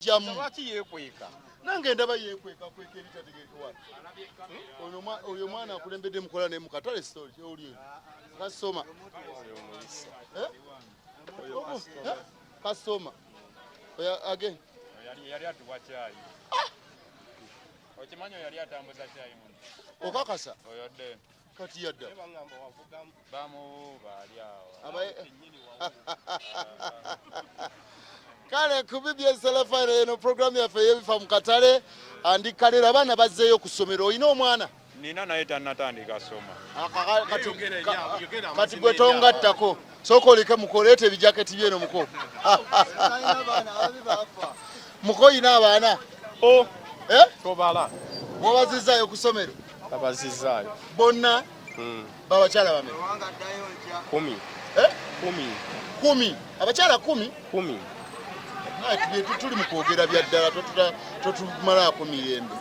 Jamu. Lwaki yekweka? Nange ndaba yekweka kweka ebitategerekwa. Oyo mwana akulembedde mukola ne mukatale story oli. Kasoma. Eh? Eh? Kasoma. Oya again. Yali yali atuwa chai. Ah! Okimanyi oyo yali atambuza chai muno. Okakasa? Oyo dde. Kati yadda. Bamuwuuba ali awo. Kale ku BBS Telefine eno programu yaffe ey'ebifa mu katale ndi kalero abaana bazzeeyo ku ssomero. Olina omwana? Nina naye tannatandika soma. Kati gwe tongattako. Sooka oleke muko leeta ebijaketi byeno muko. Muko olina abaana? Oh. Eh? Tobala. Wabazizaayo ku ssomero? Babazizaayo. Bonna? Babakyala bameka? 10. Eh? 10. 10. Abakyala 10? 10. Tuli mu kwogera bya ddala totumalaako mirembe.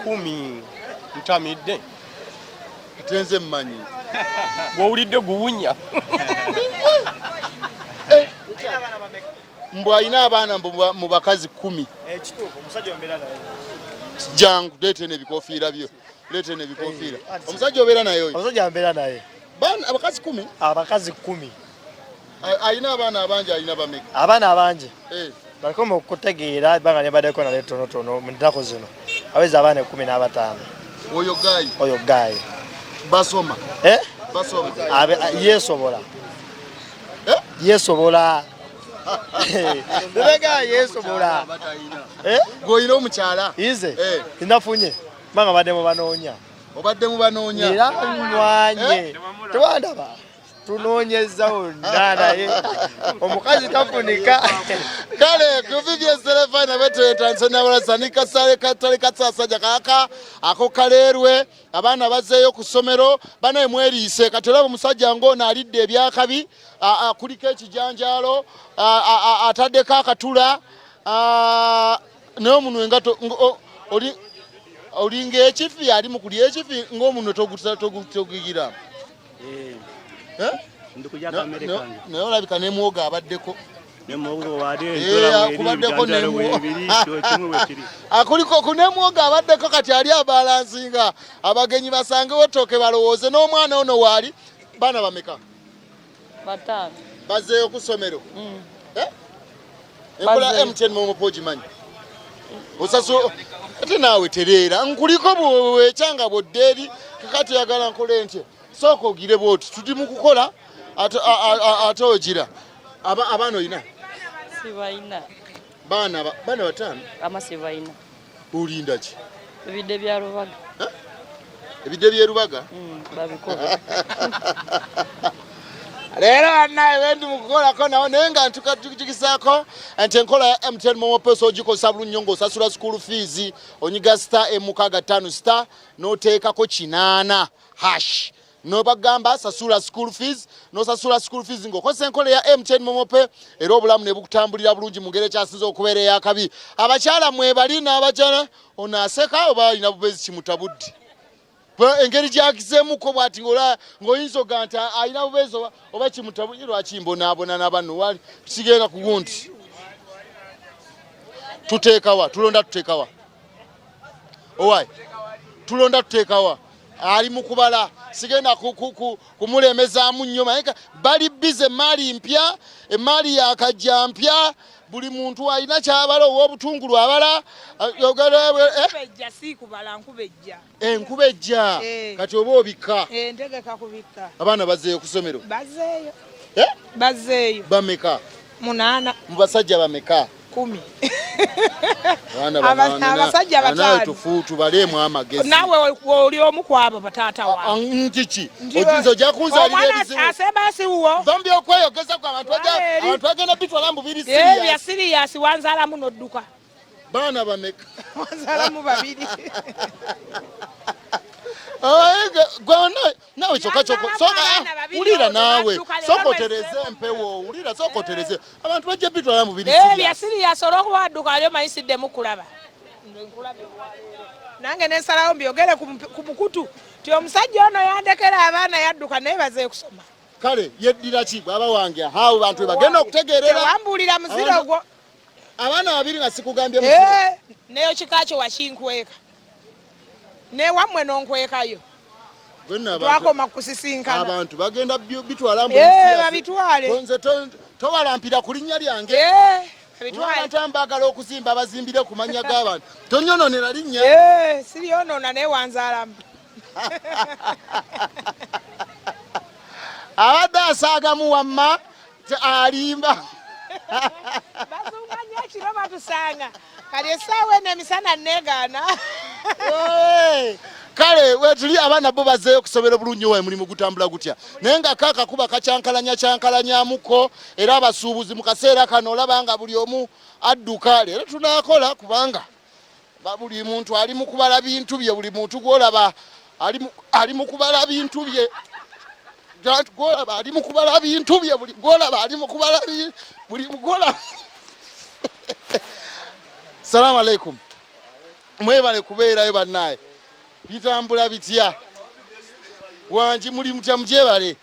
10. Ntamidde. Ate nze mmanyi. Bw'owulidde guwunya. Eh. Mbu alina abaana mu bakazi 10. Ekituufu omusajja obeera naye. Jangu leeta eno ebikofiira byo. Leeta eno ebikofiira. Omusajja obeera naye oyo? Omusajja mbeera naye. Baana abakazi 10? Abakazi 10. Alina abaana abangi, alina bameka? Abaana abangi. Eh. Baliko mu kutegeera ebbanga lye mbaddeko nalyo ttonotono mu nnaku zino. Aweza abaana 15. Oyo gaayi? Oyo gaayi. Basoma? Eh? Basoma. Yeesobola. Eh? Yeesobola. Bebega yeesobola. Eh? Gw'olina omukyala? Ize? Eh. Nafunye. Kubanga mbadde mu banoonya. Obadde mu banoonya? Era nnwanye. Eh? Tewandaba. Tunoonyeza wonna naye omukazi tafunika. Kale ku BBS Telefine betwetandise n'abalasa ni kasale katale kasasajja kaka ako kaleerwe abaana bazzeeyo ku ssomero banaye mweriise. Kati olaba omusajja ng'ono alidde ebyakabi, kuliko ekijanjaalo, ataddeko akatula, naye omunwe nga olinga ekifi, ali mu kulya ekifi ng'omunwe togugira. Eh. Ndi kulya akamere kange. Naye olabika ne muwogo abaddeko. Ne muwogo waali, Eh, enjola weeri, akubaddeko ne ebijanjaalo muwogo. weebiri, kyo kimu we kiri. Akuliko ku ne muwogo abaddeko kati ali abalansinga abagenyi basangewo ettooke balowooze n'omwana ono waali. Baana bameka? 5. Bazzeeyo ku ssomero? Eh? Enkola Bazzeeyo. MTN Momo Pay ogimanyi? Ate naawe tereera nkuliko bwekyanga bwodda eri kakati oyagala nkole ntya? Sooka ogire bw'oti tuli mu kukola ate ogira. Abaana olina? Sibalina. Baana 5? Ama sibalina. Olinda ki? Ebidde bya Rubaga. Eh? Ebidde by'e Rubaga? Babikola. Leero bannaye bendi mu kukolako nawo naye nga ntukajukisaako nti enkola ya MTN Momo Pesa ogikozesa bulungi nnyo ng'osasula school fees, onyiga star emukaaga ttaano star n'oteekako 8 hash. N'obagamba sasula school fees, n'osasula school fees ng'okozesa enkola ya MTN Momo Pay era obulamu ne bukutambulira bulungi mu ngeri ekyasinze okubeera ey'akabi. Abakyala mwebali n'abakyala ono aseka oba alina bubeezi kimutabudde. Engeri gy'akizeemuko bw'ati ng'oyinza ogamba nti alina bubeezi oba kimutabudde, lwaki mbonaabona na bano? Wali kigenda ku gundi. Tuteekawa, tulonda tuteekawa. Owai, tulonda tuteekawa. Ali mu kubala, sigenda kumulemezaamu nnyo. Naye bali bize emaali mpya, emaali ya kajja mpya, buli muntu alina ky'abala, ow'obutungulu abala. Nkuba ejja, si kubala, nkuba ejja. Enkuba ejja. Kati oba obikka? Ntegeka kubikka. Abaana bazzeeyo ku ssomero? Bazzeeyo. Eh? Bazzeeyo. Bameka? 8. Mu basajja bameka? 10. Abaana banaana. Abasajja Nawe bataano. tubaleemu amagezi. Naawe oli omu ku abo bataata wange. Nti ki? Nti Oyinza ojja kunzaalira omwana ebizibu. asemba si wuwo. Va mu by'okweyogeza gwe, Wala eri. abantu bagenda bitwala mbu biri Eh, bya serious. serious, wanzaalamu n'odduka. Baana bameka? Wanzaalamu 2. Naawe kyokka kyokka, Yanzaalamu sooka, abaana babiri, wulira olwo naawe, badduka leero sooka lwe otereze sseemu. empewo, wulira, sooka otereze. Abantu bajja bitwala mu biri Eh, serious. bya serious, olw'okuba wadduka wali omanyi siddemu kulaba. Nze nkulaba olwaleero. Nange ne nsalawo mbyogere ku mukutu nti omusajja ono yandekera abaana yadduka naye baze kusoma. Kale yeddira ki bw'aba wange? Awo bantu bagenda okutegeerera. Tewambuulira muziro gwo. Abaana babiri nga sikugambye. Eh, neyo kika kyo wakinkweka newammwe nonkwekayo. Twakoma kusisinkana. Abantu bagenda bitwala. Eh, babitwale. Nze towalampira ku linnya lyange. Eh, babitwale. Abantu abaagala okuzimba bazimbire ku mannya g'abantu, tonyononera linnya. Eh, siryonoona naye wanzaalamu. Abadde asaagamu wamma alimba. Bazunga nnyo ekiro batusanga, kati essaawa eno emisana neegaana. Kale wetuli abaana bo bazzeeyo okusomera obulungi, wa mulimu gutambula gutya? Naye nga kakakuba kakyankalanya kyankalanyamuko, era abasuubuzi mu kaseera kano olaba nga buli omu adduka. Leero tunaakola kubanga buli muntu ali mu kubala bintu bye, buli muntu gwolaba ali mu kubala bintu bye, gwolaba ali mu kubala bintu bye, buli gwolaba ali mu kubala buli gwolaba. Salamu alaikum, mwebale kubeerayo bannaye. Bitambula bitya? Wangi, muli mutya? Mugyebale.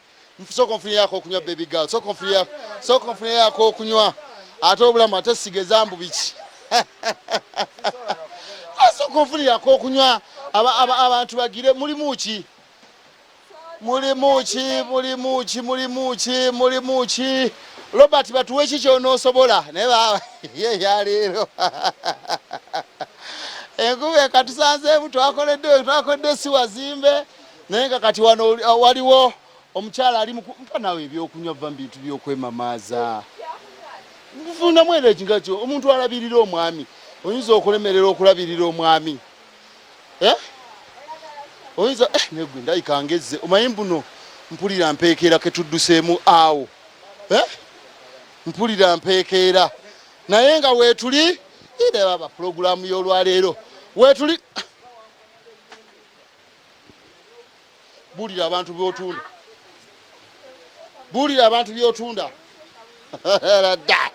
Sooka onfunirako okunywa, baby girl, sooka onfunirako okunywa. Ate obulamu ate sigeza mbu biki. Sooka onfunirako okunywa, abantu bagire. Mulimu ki? Mulimu ki? Mulimu ki? Mulimu ki? Mulimu ki? Robert, batuwe ki kyonoosobola? Naye baba ye yaleero enkuba ekatusanzeemu, twakoledde si wazimbe, naye nga kati wano waliwo omukyala ali mpa naawe ebyokunywa, va mu bintu byokwemamaaza. Nfunamu era ekinga kyo omuntu alabirira omwami, oyinza okulemerera okulabirira omwami. Eh? Oyinza negwe ndayika ngezze omanyi mbuno mpulira mpeekeera ketudduseemu awo. Eh? Mpulira mpeekeera, naye nga weetuli ire baba pulogulaamu y'olwaleero weetuli. Buulira abantu byotunda, buulira abantu byotunda. Dda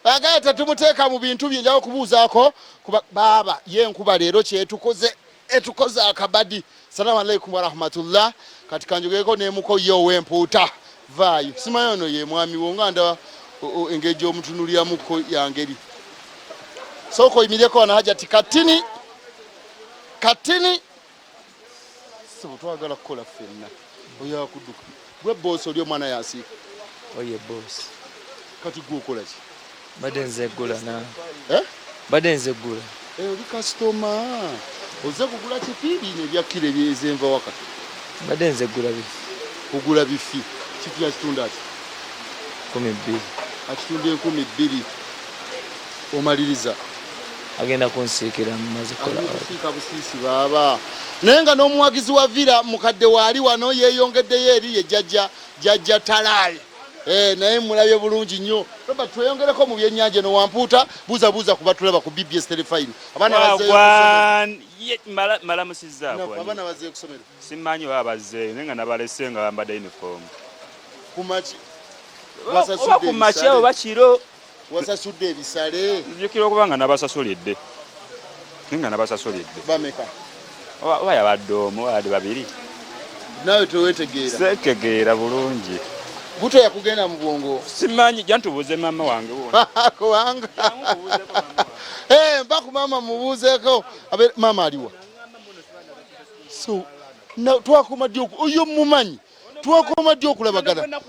bagaye tetumuteeka mu bintu bye. Njawo okubuuzaako kuba baaba ye enkuba leero kyetukoze etukoze akabadi. Salamu alaikum warahmatullah. Kati kanjogereko nemuko ye ow'empuuta vaayo. Simanyi ono ye mwami wo nga ndaba engeri gy'omutunuliramuko yangeri. Sooka oyimireko wano, Hajati. Katini katini sebo, twagala kukola ffenna. Oyo akudduka gwe boosi, oli omwana yasiika? Oye boss. Kati gwe okola ki? Mbadde nze ggula na. Eh? Mbadde nze ggula. Eh, oli kasitoma, ozze kugula kifi bino ebya kiro ebyezenva waka? Mbadde nze ggula bifi. Kugula bifi. Kifi akitunda ati? 12,000. Akitunda 2000. Omaliriza? Agenda kunsiikira mumaze kukola. Kusiika busiisi baaba. Naye nga n'omuwagizi wa Villa mukadde waali wano yeeyongeddeyo eri ye jjajja, jjajja Talaali. Eh, naye mulabye bulungi nnyo. Robert, tweyongereko mu byennyanja eno wampuuta. Buuza buuza kuba tulaba ku BBS Telefine. Abaana bazzeeyo ku ssomero? Malamusizzaako. Abaana bazzeeyo ku ssomero? Simanyi oba bazzeeyo, naye nga nabalese nga bambadde uniform. Kumaki? Oba ku makya oba kiro. Wasasudde ebisale? Nzijukira okuba nga nabasasulidde, naye nga nabasasulidde. Bameka? Oba yabadde omu, oba yabadde babiri. Naawe tewetegeera? Setegeera bulungi. Buto yakugenda mu bwongo. Simanyi, jantubuuze maama wange wuno. Kubanga Eh, mpa ku maama mubuuzeeko. Maama aliwa? So twakoma ddi oyo mumanyi, twakoma ddi okulabagana?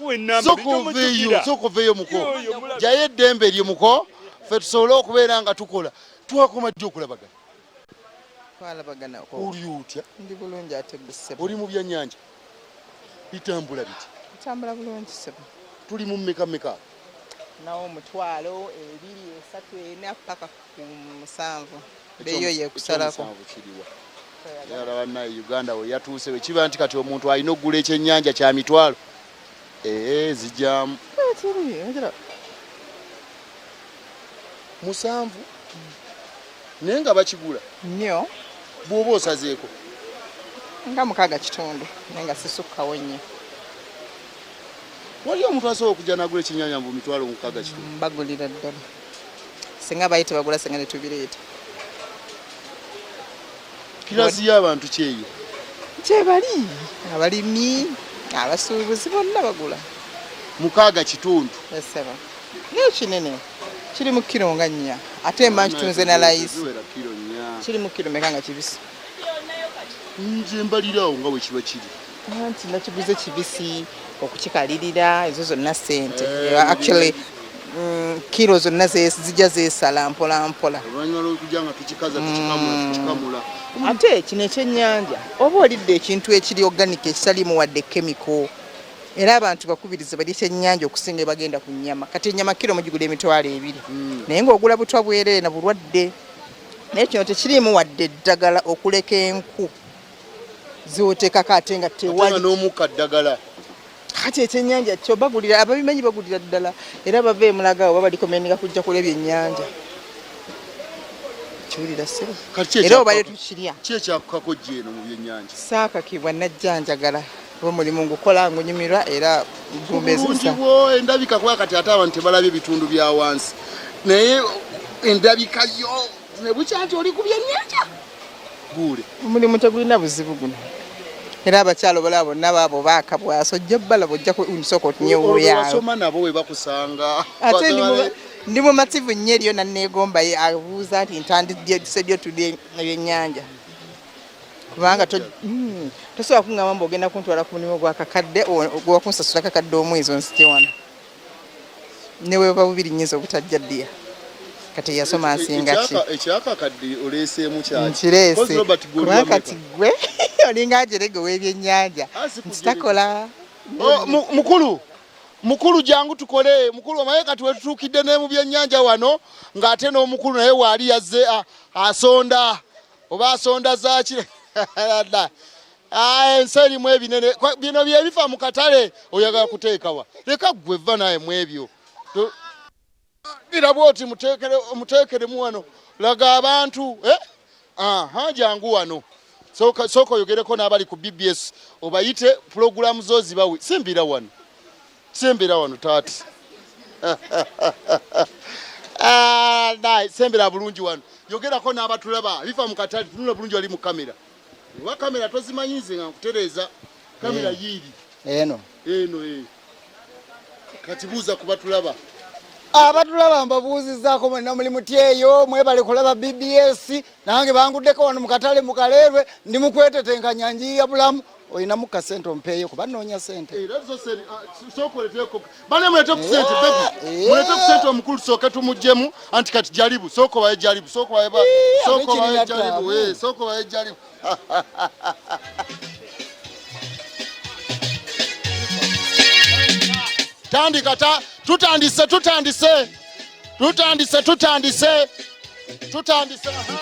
Sooka oveeyo, sooka oveeyo muko, jayo eddembe eryo muko, ffe tusobole okubeera nga tukola. Twakoma ddi okulabagana? Twalabagana. Oli otya? Ndi bulungi, ate gwe ssebo? Oli mu byannyanja, bitambula biti? Bitambula bulungi ssebo. Tuli mu mmeka mmeka? Nawo 20, 2, 3, 4 paka ku 7. Beeyo yekusalako. Ekyomusanvu kiriwa? Yalaba naye Uganda we yatuuse, bwe kiba nti kati omuntu alina okugula ekyennyanja kya mitwalo ee zijjamu. Kiri ogira. 7, naye nga bakigula nnyo. Bw'oba osazeeko? Nga 6.5, naye nga sisukkawo nnyo. Wali omuntu asobola okujja n'agula ekyennyanja mu 6.5 mitwalo? Mbagulira ddala. Singa bayi tebagula, singa netubireeta. Kirasi y'abantu kyeyo? Kyebali abalimi, abasuubuzi bonna bagula. 6.5? Esebo, naye kinene. Kiri mu kiro nga nnya ate mba nkitunze na layisi. Ziwera kiro nnya. Kiri mu kiro meka nga kibisi? Nze mbaliraawo nga bwe kiba kiri. Anti nakiguze kibisi okukikalirira ezo zonna ssente. Eh, Actually kiro zonna zijja zeesala mpola mpola. Oluvannyuma lw'okujja nga tukikaza tukikamula tukikamula. Ate kino ekyennyanja oba olidde ekintu ekiri organic ekitaliimu wadde chemical. Era abantu bakubirize balye kyennyanja okusinga ebagenda ku nnyama. Kati ennyama kiro mugigula 20,000. Naye ng'ogula butwa bwereere na bulwadde. Naye kino tekiriimu wadde eddagala okuleka enku z'oteekako ate nga Ate nga tewali. n'omukka ddagala. Kati ekyennyanja kyo bagulira ababimanyi bagulira ddala era bava e Mulago oba balikomeninga kujja kulya ebyennyanja. Kiwulira ssebo. Kati ki Era obadde ekyakukako? tukirya. Ki ekyakukako gye eno mu byennyanja? Saakakibwa najja njagala. Oba omulimu ngukola ngunyumirwa era gumbezesa. Obulungi bwo endabika kuba kati ate abantu tebalabye ebitundu bya wansi. Naye endabika yo ne bukya nti oli ku byennyanja. Guule. Omulimu tegulina buzibu guno. Era abakyala obalaba bonna baabo baakabwasa ojja balaba ojja nsooka otunyewuuyawo. Wasoma nabo we bakusanga. Ate ndi mumativu nnyo eriyo nanneegomba ye abuuza nti ntandise ddi otulya ebyennyanja. Kubanga tosobola kuŋŋamba mbu ogenda kuntwala ku mulimu gwa kakadde, gwa kunsasula kakadde omwezi onzije wano. Ne bwe buba bubiri nnyinza obutajja ddiya. Kati eyasoma nsinga ki? Ekyakakadde oleeseemu kyaki? Nkireese. Kozi Robert gwe oli Kubanga wa kati meka? gwe olinga ajerege ow'ebyennyanja. Ah, si kujerega. Nkitakola. Oh, mukulu, mukulu jangu tukole. Mukulu omanyi kati wetutuukidde ne mu byennyanja wano ng'ate n'omukulu naye waali yazze asonda oba asonda zaaki? Ah, ensi erimu ebinene. Bino bye bifa mu katale oyagala kuteekawa. Leka ggwe vva naye mu ebyo. Gira bw'oti muteekeremu wano. Laga abantu, eh? Aha, jangu wano. Sooka oyogereko n'abali ku BBS obayite pulogulaamu zo zibawe. Simbira wano. Simbira wano taata. Ah, naye sembera bulungi wano. Yogerako n'abatulaba bifa mu katale, tunula bulungi wali mu kamera. Oba kamera tozimanyi nze nga nkutereeza. Kamera yiiri. Eno. Eno, eh. Kati buuza ku batulaba. Abatulaba mbabuuzizzaako mwenna muli mutyeyo, mwebale kulaba BBS. Nange banguddeko wano mu katale mu Kaleerwe, ndi mu kwetetenkanya njiya bulamu. Olinamu ka ssente ompeeyo kuba nnoonya ssente. Era zo ssente, sooka oleeteko. Bane mulete ku ssente, baby. Mulete ku ssente omukulu tusooke tumuggyemu, anti kati jaribu, sooka obaye jaribu, sooka obaye ba-, sooka obaye ab'ekirina jaribu, taabu. sooka obaye jaribu. Tandika ta, tutandise, tutandise. Tutandise, tutandise. Tutandise, aha.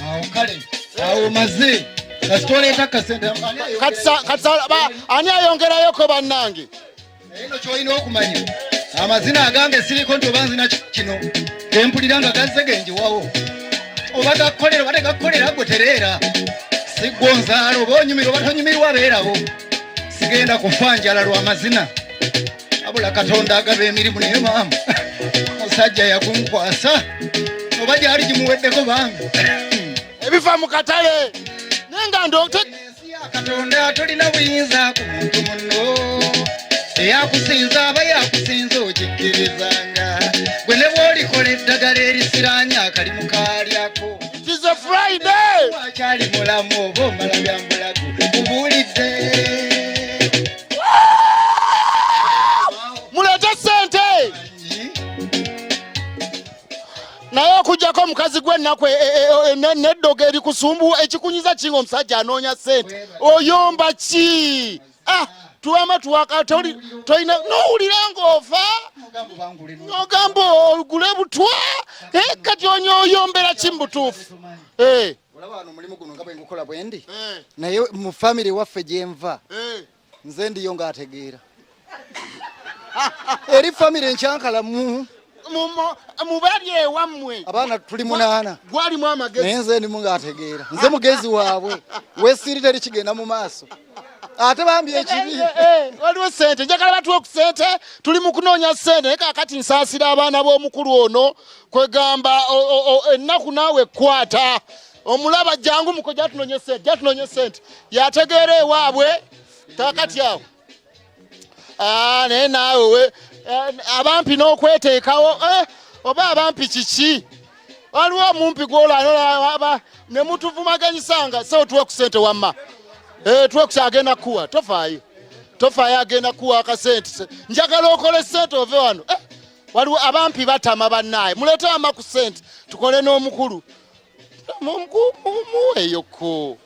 Awo kale, awo maze. Kasita oleeta akasente, ani ayongera? Kati sa, ba, ani ayongerayoko bannange? Naye nno ky'olina okumanya, amazina agange siriko nti oba nzina kino, ge mpulira nga gazze ge njiwawo. Oba gakkolera oba tegakkolera gwe tereera. Si ggwe onzaala oba onyumirwa oba tonyumirwa beerawo. Sigenda kufa njala lwa mazina. Wabula Katonda agaba emirimu naye maama. Musajja yagunkwasa. Oba gyali gimuweddeko bambi. Ebifa mu katale. Naye nga ndo-, te- Ensi ya Katonda tolina buyinza ku muntu munno. Eyakusinza aba yakusinza okikkirizanga. Gwe ne bw'olikola eddagala erisiraanya akalimu kaalyako. It is a Friday. Akyali mulamu oba omala bya mbulago, nkubuulidde. Muleete ssente. Naye okuggyako omukazi gw'ennaku n'eddogo erikusumbuwa, ekikunyiza ki ng'omusajja anoonya ssente? Oyomba ki? Tuwama tuwaka, tolina, n'owulira ng'ofa? N'ogamba ogule butwa? Kati onyoyombera ki mu butuufu? Olaba wano omulimu guno nga bwe ngukola bwe ndi? Naye mu family waffe gye nva, nze ndiyo ng'ategeera. Eri family enkyankalamu. Mubali ewammwe. Abaana tuli 8. Gwalimu amagezi. Naye nze ndimu ng'ategeera. Nze mugezi waabwe. Weesiiri teri kigenda mu maaso. Ate bambi ekibi. Waliwo ssente. Njagala batuwe ku ssente. Tuli mu kunoonya ssente. Naye kaakati nsaasira abaana b'omukulu ono. Kwegamba, ennaku naawe ekkwata. Omulaba jangu muko, jja tunoonye ssente, jja tunoonye ssente. Yategeera ewaabwe. Kaakati awo. Naye naawe we, abampi n'okweteekawo. Oba abampi kiki? Waliwo omumpi gwolaba ne mutuvumaganyisanga. So tuwe ku sente wamma. Eh, tuwe ku agenda kuwa, tofaayo. Tofaayo agenda kuwa akasente. Njagala okole sente ove wano. Eh, waliwo abampi batama bannaaye. Muleete wamma ku sente tukole n'omukulu. Muweeyoko.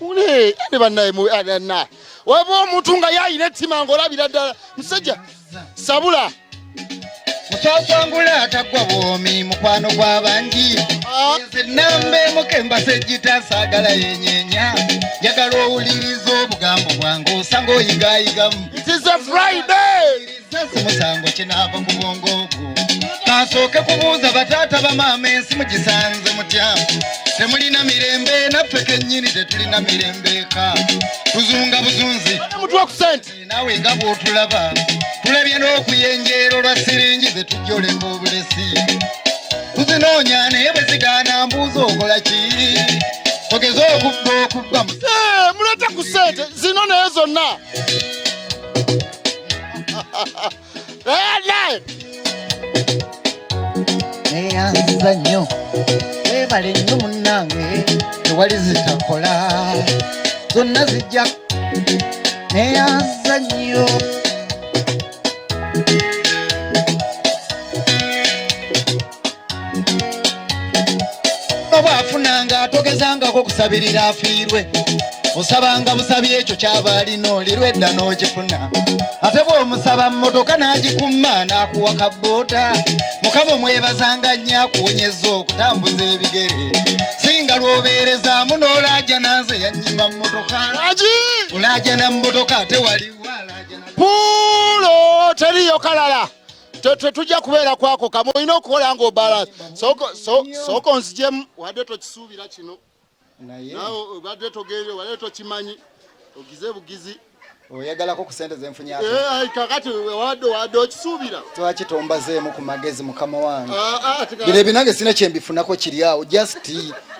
Mule, ane bannaye bannaye. Waba omuntu nga yayina ettima ng'olabira ddala. Musajja, sabula. Musasangula atagwa bwomi mukwano gw'abangi. Nze namba emu ke mbasejjita saagala yenyenya. Njagala owuliriza obugambo bwange osanga oyigayigamu. It is a Friday. Si musango kinaava ku bwongo bwo. Kansooke kubuuza bataata bamaama ensi mugisanze mutya? Temulina mirembe naffe kennyini tetulina mirembe eka. Tuzunga buzunzi. Mutuwe ku ssente. Naawe nga bw'otulaba tulabye n'okuyenjeera olwa siringi ze tujjoleka obulesi. Tuzinoonya naye bwe zigaana mbuuza okola ki? Ogeze okubba okubba mu Eh, muleete ku ssente zino naye zonna. Eh, Neeyanziza nnyo, weebale nnyo munnange, tewali zitakola, zonna zijja. Neeyanziza nnyo. Obwafunanga togezangako kusabirira afiirwe, osabanga busabi ekyo kyaba alina olirwa edda n'okifuna. Ate bw'omusaba mmotoka n'agikumma n'akuwa kabboota, Mukama omwebazanga nnyo akuwonyezza okutambuza ebigere. Singa lw'obeerezaamu n'olaajana nze yannyima mmotoka. Olaajana mmotoka ate waliwo alaajana. Puulo teriiyo kalala. Tetujja kubeera kwako kamu, olina okukola ng'obalance. Sooka onzigyemu, wadde tokisuubira kino. Naawe obadde togenze, wadde tokimanyi, ogize bugizi. Oyagalako ku ssente ze nfunye ate? Eh, kakati wadde okisuubira. Lwaki tombazeemu ku magezi mukama wange? Ah, ah, Bino ebinange sina kye mbifunako kiri awo, just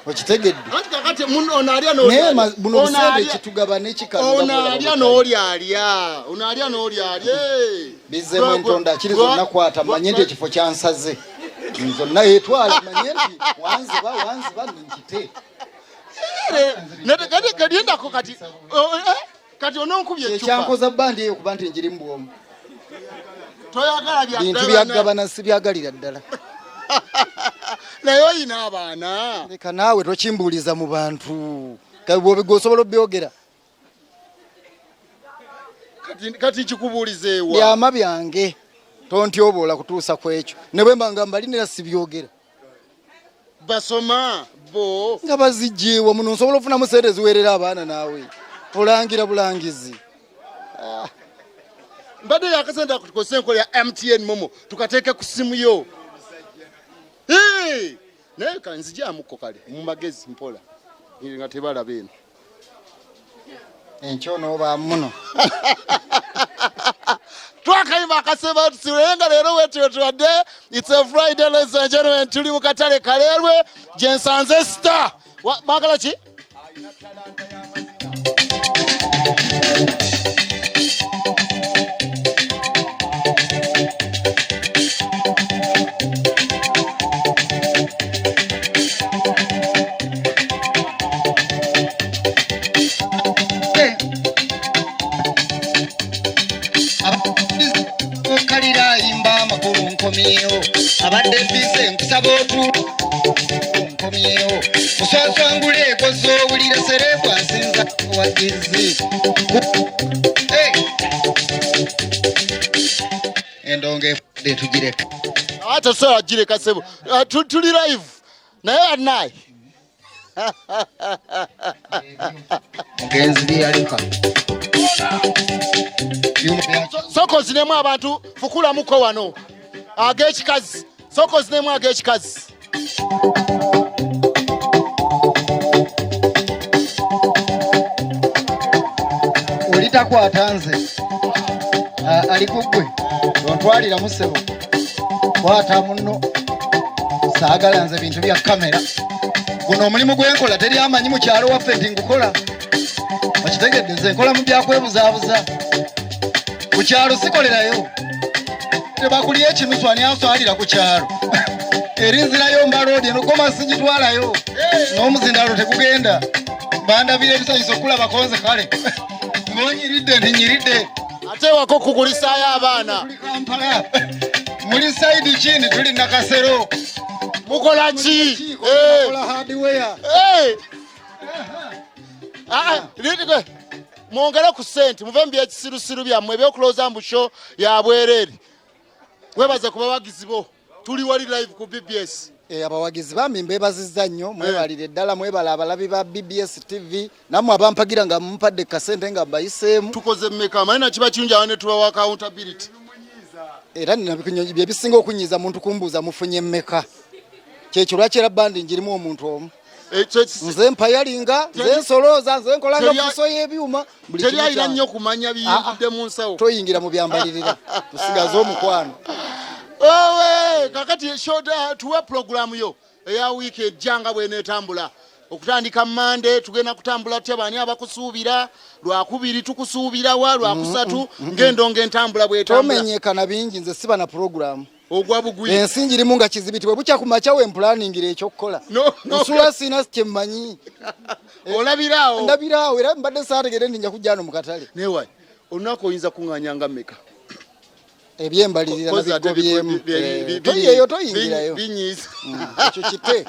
okitegedde. Anti kakati ono alya n'oli Naye alya. buno Ono busente alya. kitugaba n'ekikano Ono nga bw'olaba alya butali. n'oli alya. Ono alya n'oli alya. Bizzeemu entonda akiri zonna kwata, manye nti ekifo kyansaze. Zonna yeetwala, manye nti wanziba, wanziba nkite. Lindako kati, kati ononkubye eccupa. Ekyankoza bbandi eyo kuba nti njirimu bw'omu. Toyagala bya Bintu ddala byagabana sibyagalira ddala. Naye oyina abaana. Leka naawe tokimbuuliza mu bantu. Kati bw'obiga osobola obyogera. Kati kikubuuliza ewa? Byama byange. Tontyoboola kutuusa ku ekyo. Ne bwe mba nga mbalina era sibyogera. Basoma bo. Nga bazigyewa muno nsobola okufunamu ssente ziweerera abaana naawe. Olangira bulangizi. Mbadde yakasente ako tukozese enkola ya MTN Momo tukateeke ku ssimu yo. Hey! Naye ka nzigyamuko kale mu magezi mpola nga tebalaba eno. Enkyo n'oba muno. Twakayimba akaseba tusibe nga leero wetyo tubadde. It's a Friday, ladies and gentlemen. Tuli mu katale Kaleerwe gye nsanze star. Mwagala ki? Kalira ayimba amakulu nkomyewo, abadde bize nkusaba otu nkomyewo, muswaswangula ekoze owulira serebu asinza wagizi. Endongo efudde tugireka. Ate tosobola kugireka ssebo. Tuli live naye bannaye. Mugenzi bye yaleka. Sooka ozinemu abantu, fukulamuko wano ag'ekikazi. Sooka ozinemu ag'ekikazi. Oli takwata nze. Ali ku ggwe. Tontwalira musebo. Kwata munno. Saagala nze bintu bya kamera. Guno omulimu gwe nkola teri amanyi mu kyalo waffe nti ngukola. Okitegedde nze nkola mu byakwebuzaabuza. Ku kyalo sikolerayo. Tebakulya ekinusu ani answalira ku kyalo. Eri nzirayo mbaloodi eno goma sigitwalayo n'omuzindalo tegugenda. Bandabira ebisanyusa okulabako nze kale ng'onyiridde nti nyiridde. Ate wako kukulisaayo abaana. Tuli Kampala muli saidi kindi tuli Nakasero. Mukola ki? Mukola hardware. Ah, ah, mwongere ku ssente muve mu byekisirusiru byammwe ebyokulowooza mbu sho ya bwereere. Webaze ku bawagizi bo, tuli wali live ku BBS. Abawagizi bambi mbebazizza nnyo, mwebalire ddala, mwebala abalabi ba BBS TV nammwe abampagira nga mumpadde kasente nga mbayiseemu. Tukoze mmeka? Manyi nakiba kirungi awo ne tubawa accountability. Era bye bisinga okunyiiza muntu kumbuuza mufunye mmeka. Kyekyo lwaki era bandi njirimu omuntu omu. Nze mpayalinga, nze nsolooza, nze nkolanga fuso y'ebyuma. Teri alina nnyo kumanya biyingidde mu nsawo. Toyingira mu byambalirira, tusigaze omukwano. Owe, kakati shoda tuwe pulogulaamu yo eya wiiki ejja nga bw'eneetambula. Okutandika Mande tugenda kutambula tutya, baani abakusuubira? Lwakubiri tukusuubira wa? Lwakusatu ng'endongo entambula bw'etambula. Tomenyeka na bingi, nze siba na pulogulaamu. Ogwa bugwi. Ensi njirimu nga kizibiti, bwe bukya ku makya we mpulaningira ekyokukola. No, no. Nsula sirina kye mmanyi. Olabiraawo? Ndabiraawo, era mbadde saategedde nti nja kujja wano mu katale. Naye olunaku oyinza kuŋŋaanya nga mmeka? Ebyembalirira nabigobyemu. Toyeeyo, toyingirayo. Binyiiza. Ekyo kite.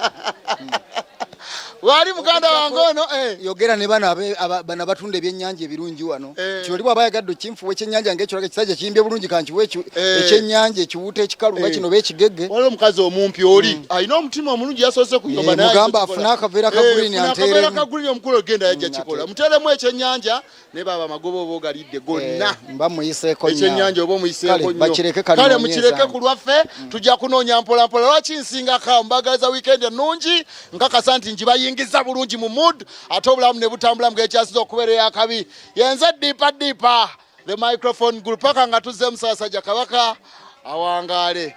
Wali muganda wange ono. Yogera ne bano bano abatunda ebyennyanja ebirungi wano. Nti oli bw'aba ayagadde okinfuwa ekyennyanja ng'ekyo ekisajja kiyimbye bulungi, kankiwe ekyennyanja ekiwuuta ekikalu nga kino oba ekigegge. Waliwo omukazi omumpi oli alina omutima omulungi, yasoose kuyomba naye mugamba ajja kukikola. afune akaveera ka green Funa akaveera anteeremu. ka green, omukulu ogenda yajja kikola. Muteeremu ekyennyanja naye baba amagoba oba ogalidde gonna. Mba muyiseeko nnyo. Ekyennyanja oba omuyiseeko Kale, nnyo. bakireke Kale kanoonye mukireke ezange. ku lwaffe, tujja kunoonya mpola mpola. Lwaki nsingako mbagaliza weekend ennungi, nkakasa nti ngibayingiza bulungi mu mood, ate obulamu ne butambula ng'ekyasiza okubeera eyakabi. Yenze Dipa Dipa the microphone group, paka nga tuzzeemu Ssaabasajja Kabaka awangaale.